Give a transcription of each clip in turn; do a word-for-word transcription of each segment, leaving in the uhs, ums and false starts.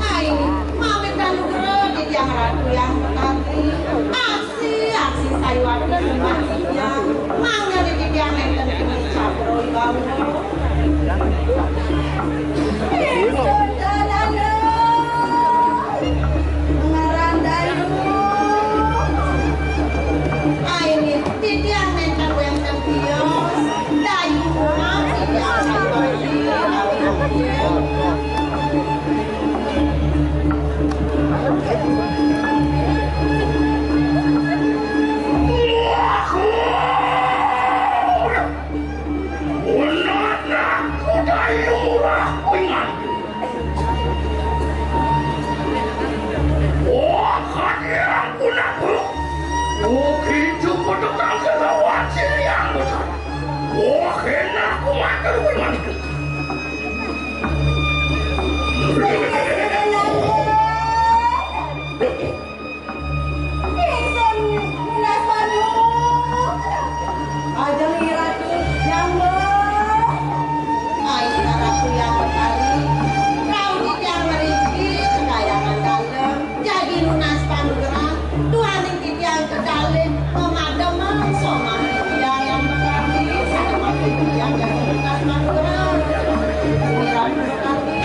Ai, mamit anugerah di tiang ratu yang tadi. Aksi, aksi sayuan di rumah tiang. Mangga di tiang nenten kini capro ibawa. Ngaran Dayu. Ai, di tiang nenten wenten tios. Dayu, di tiang sayuan di rumah tiang. Ingsun nunas manuk. Ajeng Ira Ratu Jamba. Ai Ira Ratu yang Betari, rauni tiang mriki kekayangan dalem, jagi nunas panugrahan, duaning titiang kekalih pemademan somah titiang yang Betari, sademen titiang jagi nunas panugrahan. Ira Ratu Betari.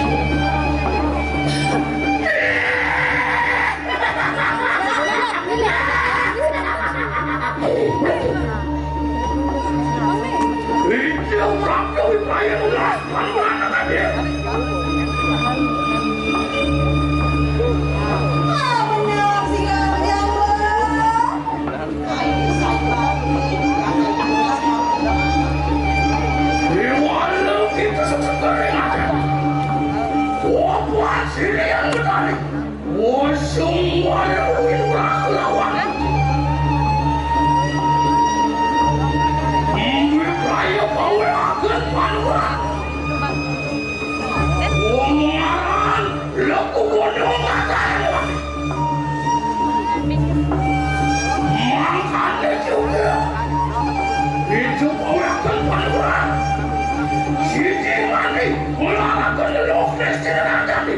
Wosung waluwin ora kelawan. Mbe kaya bawe agen panuran. Wong aran leku gunung ngaran. Mangkane juga. Ijo bawe agen panuran. Siji mani, mularaken lelok destine rajane.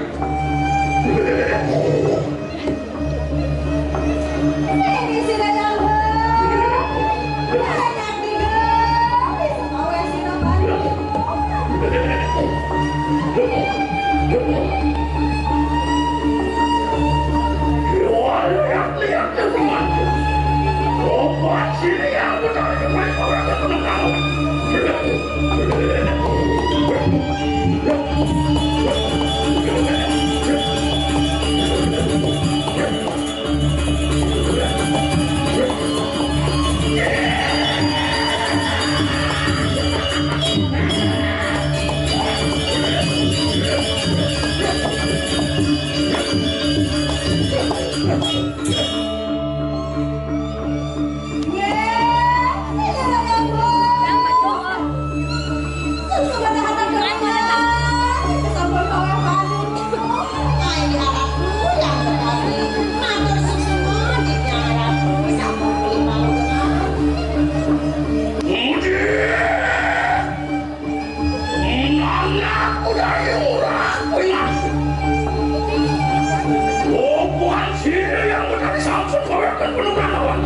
Penuh kawan.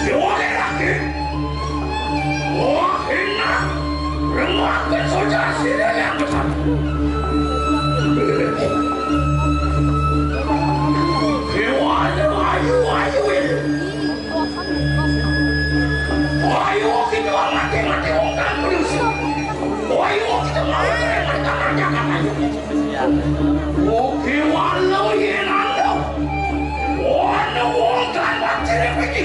Dewa lagi. Wah, enak. Remakan saja sini yang besar. Dewa ayu, ayu, ayu ini. Ayo kita mati-mati wong kampung. Ayo kita mau mereka kerjakan ayo. Oke, walau yen anda. Wana wong kan mati repeki.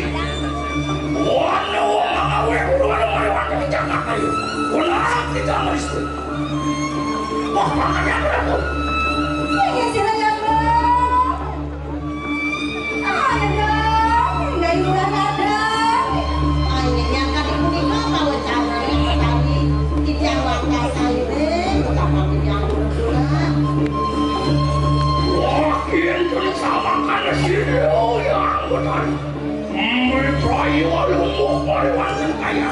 Wana wong mangawé kudu wana mari wanda di Jakarta ayo. Ulah kita mesti. Wah, makanya aku datang. Saya sih, Bang. Aduh, nggak hiburan ada. Akhirnya kali punika mau cari tadi tidak langkah saya, betapa tidak pulang. Wah, kian sama karena sih, oh, ya, benar. Mriprayu lumpuh ora wonten kaya.